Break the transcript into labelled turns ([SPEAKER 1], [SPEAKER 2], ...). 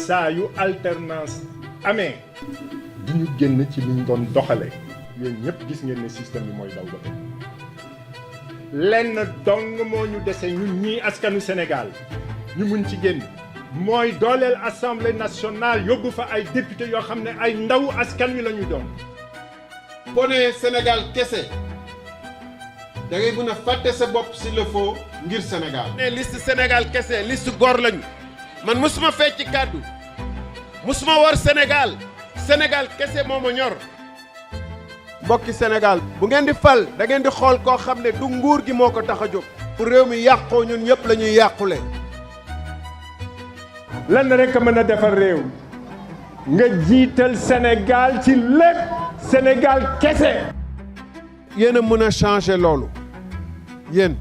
[SPEAKER 1] saa yu alternance amee du ñu génn ci liñ doon doxale yéen ñëpp gis ngeen ne système bi mooy daw ba tey lenn dong moo ñu dese ñun ñii askanu Sénégal ñu mun ci génn mooy dooleel assemblée nationale yóbbu fa ay député yoo xam ne ay ndaw askan wi la ñu doon.
[SPEAKER 2] boo nee Sénégal kese da ngay mën a fàtte sa bopp s'il le faut ngir Sénégal.
[SPEAKER 3] ne liste Sénégal kese liste góor lañu man musuma fecc kàddu musuma war Sénégal Sénégal kese moo ma ñor. mbokki Sénégal bu ngeen di fal da ngeen di xool koo xam ne du nguur gi moo ko tax a jóg. pour réew mi yàqoo ñun ñëpp la ñuy yàqule.
[SPEAKER 1] lan rek a mën a defar réew nga jiital Sénégal ci lépp Sénégal kese.
[SPEAKER 3] yéen a mën a changer loolu yéen.